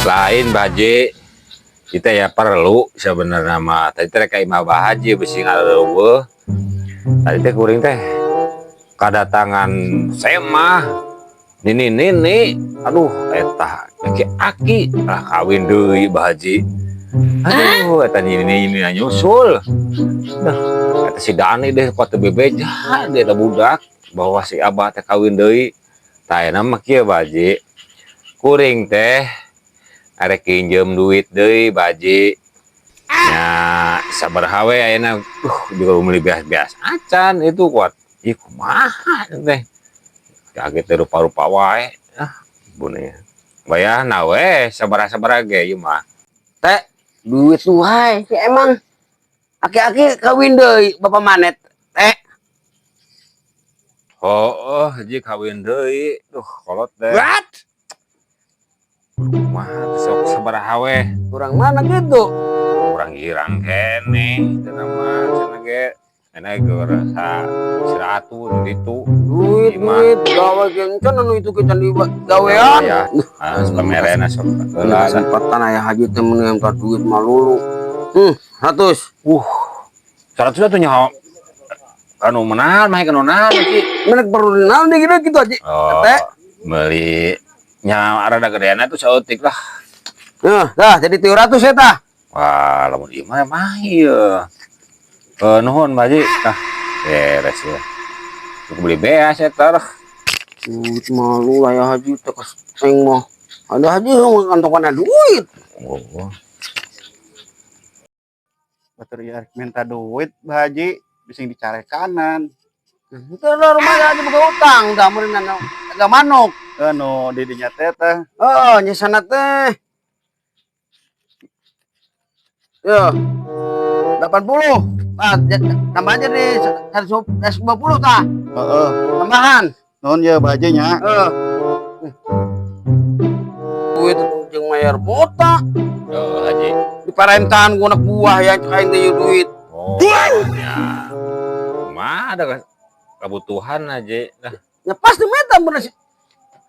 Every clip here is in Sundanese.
Lain Baji, kita ya perlu sebenarnya mah. Tadi teh ka imah Bah Haji bisi ngaleuweuh. Tadi teh kuring teh kadatangan semah nini nini, aduh eta aki-aki lah kawin deui Bah Haji. Aduh eta nini nini nyusul. Nah, eta si Dani deh kuat teu bebeja dia ada budak bahwa si Abah teh kawin deui. Tah ayeuna mah kieu Bah Haji. Kuring teh arek pinjem duit deui Baji. Nya sabaraha we ayeuna, juga meuli beas-beas acan itu kuat. Ih kumaha teh. Kaget teh rupa-rupa wae. Ah, bune. Bayarna we sabaraha-sabaraha ge ieu mah. Teh, duit wae si emang. Aki-aki kawin deui Bapak Manet. Teh. Oh, Haji kawin deui. Duh, kolot teh. What? Kumaha teh sok sabaraha we? Kurang mana gitu? Kurang girang keneh teh mah cenah ge. Enak ge rasa 100 di ditu. Duit, Imah. duit, gawe kencan anu itu kita di gawean. Ya, ah, pamerena sok heula lah. Kesempatan aya haji teh mun minta duit malulu. 100. 100 atuh nyaho. Anu meunang mah kanu naon Ki? Menek perlu naon deui gitu gitu aja. Oh, Teh. meuli nya rada gedeana tuh saeutik lah. Nah, dah jadi 300 ya tah. Wah, lamun ieu mah mah ieu. Nuhun Pak Haji. Ah, beres ya. Cukup beli beas eta lah. Duit malu lah ya haji teh keseng mah. Ada haji yang kantongan duit. Oh. Batur ieu arek minta duit Bah Haji, bising dicarekanan. Itu lah rumah aja buka utang, dah meureun agak manuk. Anu di dinya teh teh. Oh, nyesana teh. Yo. 80. Ah, tambah aja di 120 tah. Heeh. Tambahan. Nuhun ye Bah Haji nya. Heeh. Duit jeung mayar bota. Heeh, Haji. Diparentahan ku anak buah ya cek aing teh duit. Oh, ya. Kumaha ada kebutuhan aja. Nah, Ya pasti minta bener sih.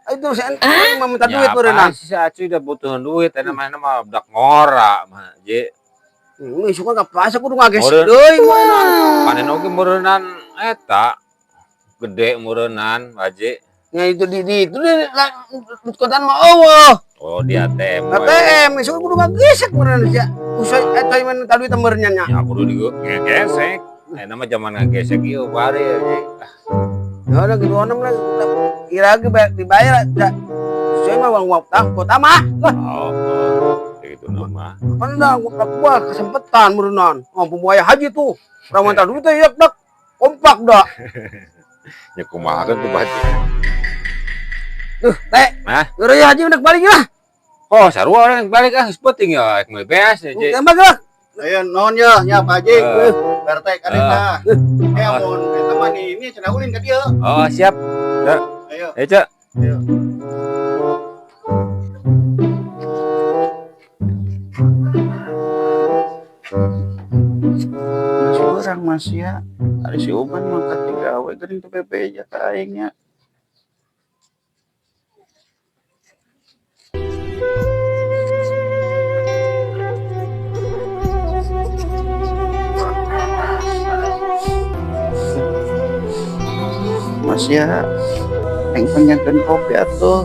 Itu si ente mah minta duit ya berenang. apa sih si Acuy udah butuh duit, enak mah mah budak ngora mah, Ji. Isuk kan ka pasar kudu ngagesek Meureun. deui mah. Panen oge meureunnan eta gede meureunnan, Haji. Nya itu di itu di kontan mah eueuh. Oh, di ATM. ATM isuk kudu ngagesek meureun sia. Usai eta mah minta duit meureun nya. Ya kudu digesek. Enak mah zaman ngagesek ieu bari Haji. Ah, Ya udah gitu onem lah. Kira ge dibayar da. Saya mah uang utang kota mah. Lah, oh, oh. Gitu nama. kan dah gua kesempatan meureunnan. Oh, pembuaya haji tuh. Urang minta duit teh yak dak. Kompak dah. Ya kumaha kan tuh Haji. Tuh, teh. Hah? Ngeri haji udah balik lah. Oh, sarua orang balik ah, geus penting ya, rek meuli beas ya, Ji. Tembak lah. Ayo nuhun ye nya Pak Haji. Eh. RT ka dieu. Eh amun eta mah ini cenah ulin ka dieu. Oh, siap. Ayo. Eh, Cek. Ayo. Masih orang masih ya. Ari si Uban mah katiga we geuning teu bebeja ka aing nya. Mas ya, aing pengen kopi atuh.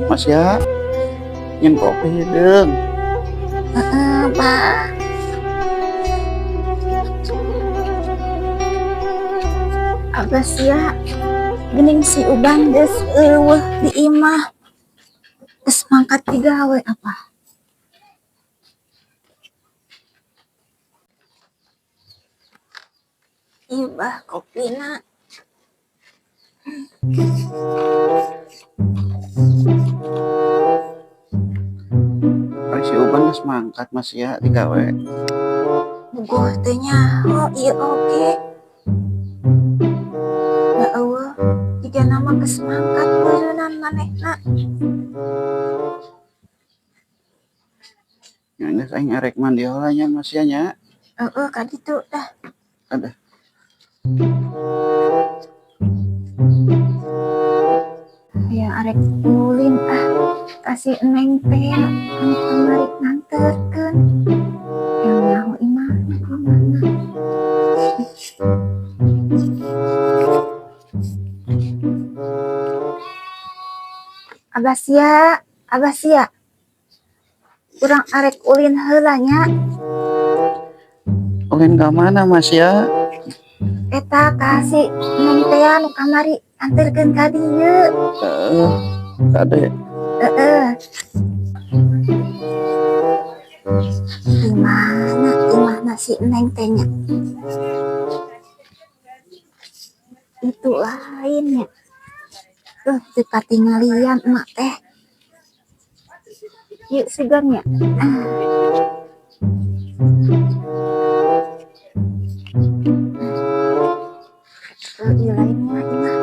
Mas ya, nyen kopi hideung. Heeh, Pak. Apa sih ya? Gening si Uban geus eueuh di imah. Geus mangkat digawe apa? Ieu bah kopina. Ari si Uban geus mangkat masih ya digawe. Buguh teh nyaho ieu oge. Da eueuh jigana mah geus mangkat meureunan manehna. Nya geus aing arek mandi heula nya masih nya. Heeh, ka ditu dah. Ada. Ya arek ulin ah kasih neng teh anu kamari nganterkeun. Yang nyaho imah kumaha. Abah sia, abah sia. Urang arek ulin heula nya. Ulin ka mana Mas ya? Eta kasih neng teh anu kamari anterkeun ka dieu. Heeh. Kade. Heeh. Di mana imahna si neng teh nya? Itu lainnya. Teu katinggalian emak teh. Yuk sugan nya. Ah. Ieu lainnya imahna nya.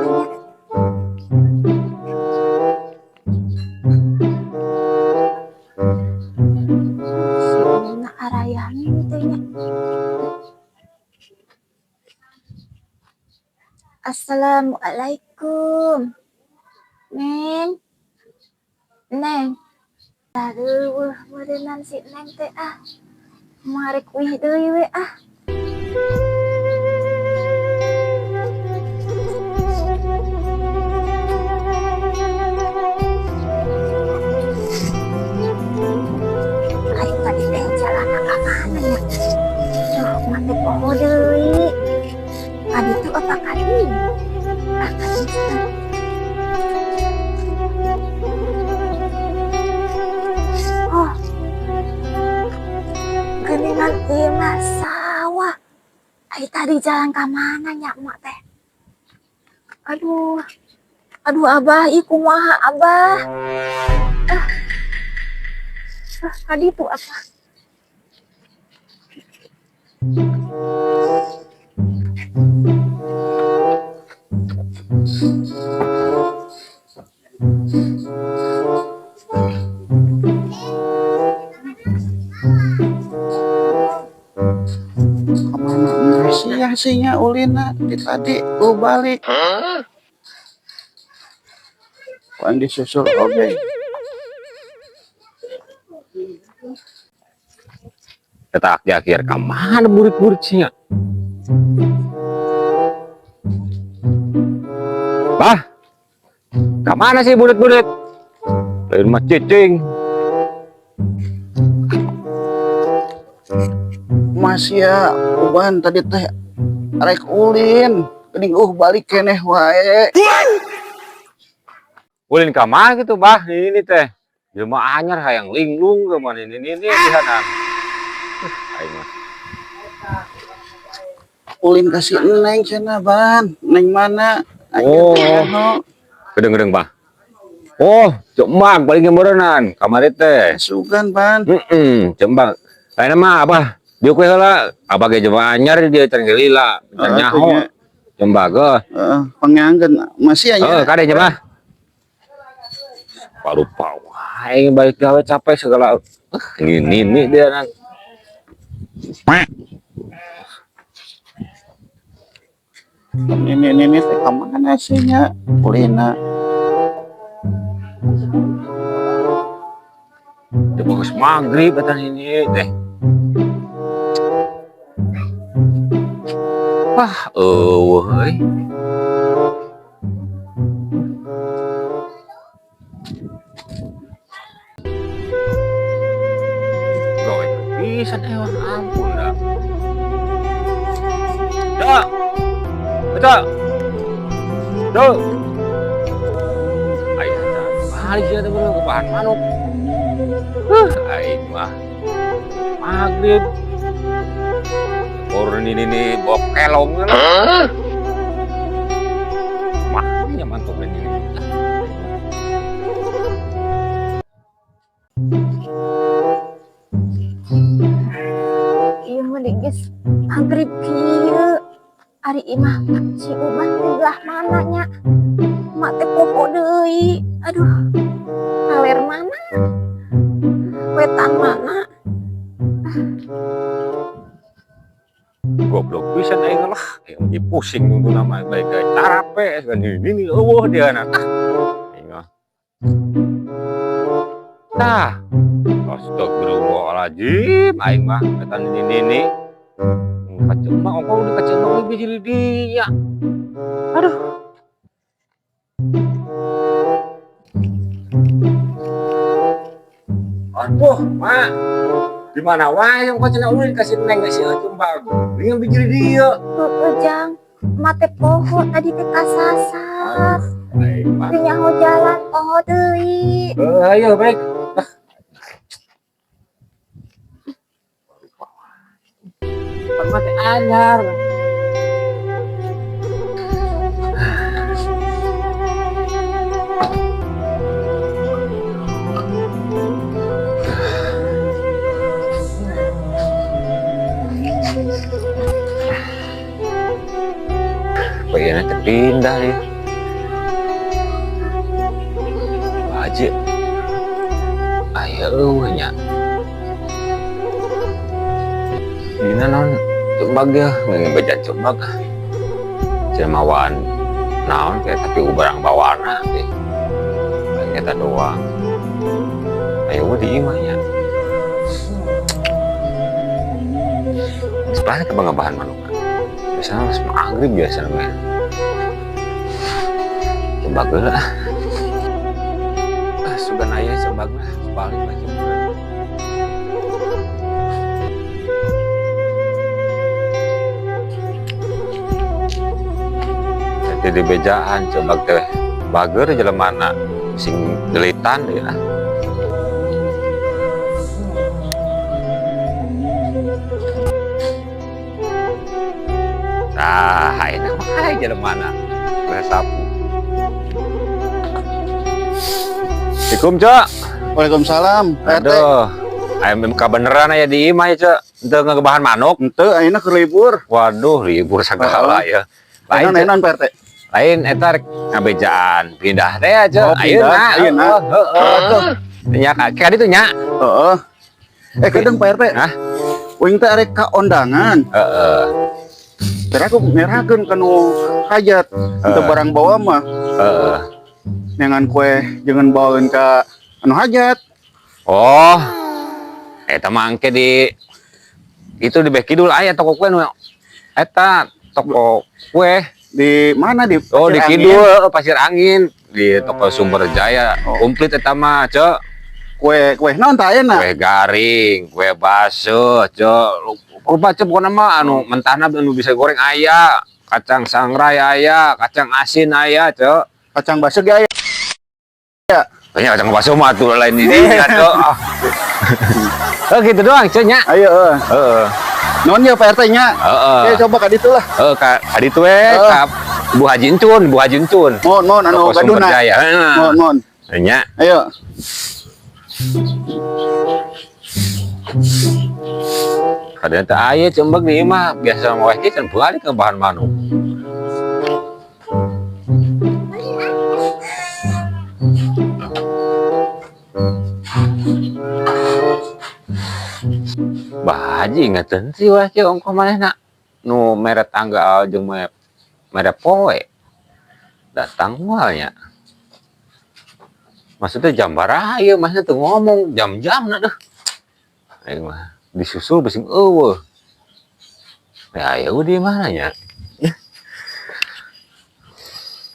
Si Neng arayan teh nya. Assalamualaikum. Neng. Neng. Aduh, meureunnan si Neng teh ah. Marek wih deui we ah. Ari tadi teh jalana ka mana nya? Duh, mati poho deui. Tadi tuh apa kali? Ah, kali itu. Oh, geuningan ieu mah sawah. Ai tadi jalan ka mana nya emak teh? Aduh, aduh abah, ih kumaha abah? Ah, ah, tadi tuh apa? Kemana masih ya sinya ulina di tadi lu balik. Kok yang disusul oge. Eta di akhir ka mana burit-burit sia? Bah, ka mana sih burit-burit? Lain mah cicing. Mas ya, Uban tadi teh arek ulin, geuning balik keneh wae. Ulin ka mana gitu bah, ini teh. Jelema anyar hayang linglung ke mana ini ini lihanan. Aing mah. Ulin kasih neng cenah ban, neng mana? Aing Oh. teh anu. Gedeng-gedeng bah. Oh, jembang paling gemeureunnan kamari teh. Sugan ban. Heeh, jembang. Lain mah abah, dieu we heula, abah ge jelema anyar dia can gelila, can Heeh, nyaho. nya. Jembang ge. Heeh, pangangkeun masih aya. Heeh, kade nya bah. Parupa wae balik gawe capek segala. Ini ini dia nang. Ini ini teh ka mana sih nya ulina? Teu bagus maghrib eta ini teh. Wah, eueuh euy. Gawe pisan wah ampun dah. Dah. Betul. Tuh. Aing balik sia teh bener ke bahan manuk. Aing mah maghrib. Ukur ini bokelong lah. Makanya mantuk ini. Ieu mah geus magrib kieu. Ari imah si Uban di belah mana nya? Mak teh poho deui. Aduh. Kaler mana? Wetan mana? Goblok pisan aing lah. Aing mah pusing nunggu nama baik ke carape kan ini eueuh dia na. Aing mah. Tah. Astagfirullahaladzim aing mah eta nini. Kacau mah ongkoh di kacau mah biji di dia. Aduh. Aduh, mak. Di mana wae yang kau cenah ulin kasih neng kasih cumbang. Dengan biji di dia. Heeh, Jang. Mak teh poho tadi teh kasasar. Aing mah. Teu nyaho jalan poho deui. Ayo baik. Mati anyar. Bagiannya terpindah nih. Wajib. Ayo nya. Dina non coba ya, ngebeja coba. Cemawaan naon kayak tapi barang bawana deh. Kita doang. Ayo di imahnya. Sebenarnya kebangan manuk. Biasanya harus maghrib biasa namanya. Coba lah. Sugan ayah coba lah, balik lagi. Jadi bejaan coba teh bager jelemana sing delitan ya. Nah, ini mah jelemana sapu. Assalamualaikum, Cok. Waalaikumsalam, Pak RT. Aduh, ayam kabeneran aya di imah ya, Cok. Henteu ngegebahan manuk. Henteu, ayeuna keur libur. Waduh, libur segala ya. Lain lain Pak RT. Lain eta rek ngabejaan pindah teh aja. Oh, pindah, ayeuna. Heeh. Nya ka ditu nya. Heeh. Kadang Pak RT. Hah? Uing teh arek ka ondangan. Heeh. Teh aku nyerahkeun ka nu hajat. Henteu barang bawa mah. Heeh. Nyangan kue jangan bawain ka anu hajat. Oh. Eta mah angke di itu di Beh Kidul aya toko kue nu eta toko kue. Di mana di? Oh, di Kidul, Pasir Angin, di toko Sumber Jaya. Oh. Komplit eta mah, Cok. Kue naon tah ayeuna? Kue garing, kue baseuh, Cok. Lupa Cok pokona mah anu mentahna anu bisa goreng aya, kacang sangrai aya, kacang asin aya, Cok. Kacang baseuh ge aya. Kayaknya kacang baseuh mah atuh lain di dinya, Cok. Oh, gitu doang, Cok nya. Ayo, heeh. Heeh. Nuhun ya Pak RT nya. Heeh. Ya coba ka ditu lah. Heeh, ka ditu we, ka Bu Haji Encun, Bu Haji Encun. Mohon, mohon anu Toko gaduna. Jaya. Mohon, mohon. Nya. Ayo. Kadang teh aya cembek di imah, biasa mah we can balik ke bahan manuk. Bah Haji ingetin sih wah ceu ongkoh manehna nu mere tangga jeung mere poe datang moal nya. Maksudnya jam baraha ieu maksudnya teu ngomong jam-jamna deuh. Aing mah disusul beuseung eueuh. Ya aya di mana nya?